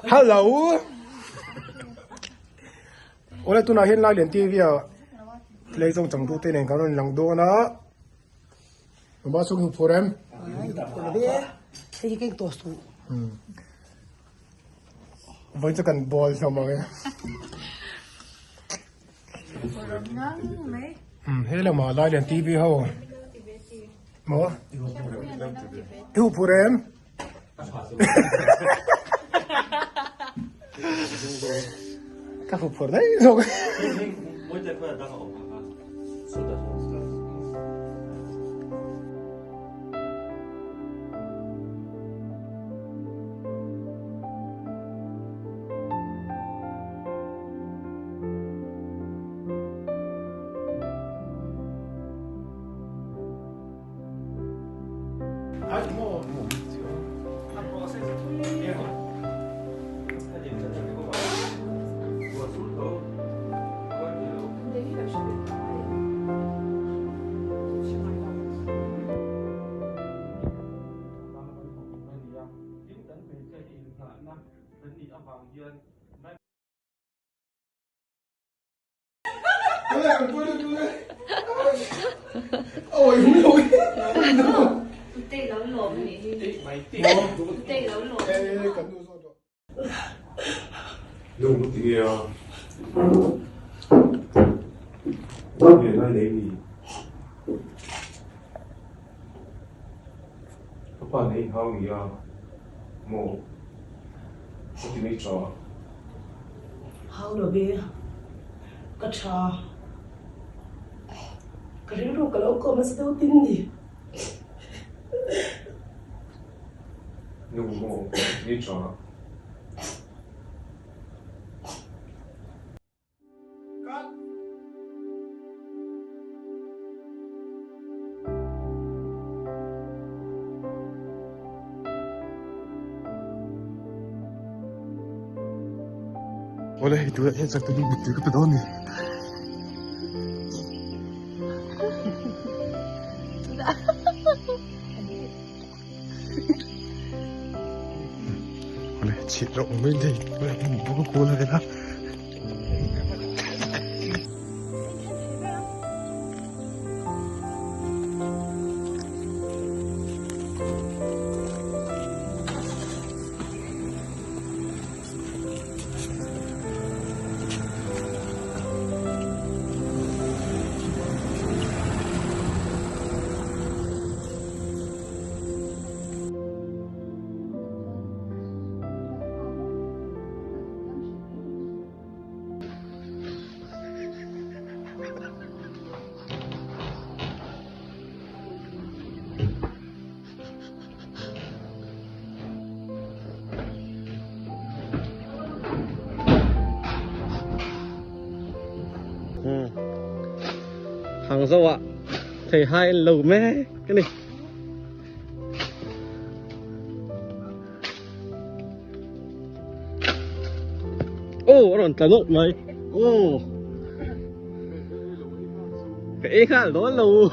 Hello! Awle tunah hian Lailian TV ah play zawng chang tu te nen kan rawn lang dawn a. Mama chu hmu phur em? Hei hi keng tawh suh. Vawi chu kan bawl hlawm ang e. He lamah Lailian TV ho. Maw? I hu phur em? Ka hu phur daih zawk. Nu ti nge a nge lai nei ni ka pa nei hau ni a maw ka ti mai tha. Hau lo ve ka tha ka rilru ka lo kawm nasa deuh tin ni. Nu maw ni tha. Awle hei tunah hian chaktu bik tui ka pe dawn a ni. Awle chhit loh mai thei tunah hian bawk a kawl a vel a. Hàng dâu ạ thầy hai lầu mé cái này. Ô a rawn tla nawlh mai aw ka ei nghal dawn lo.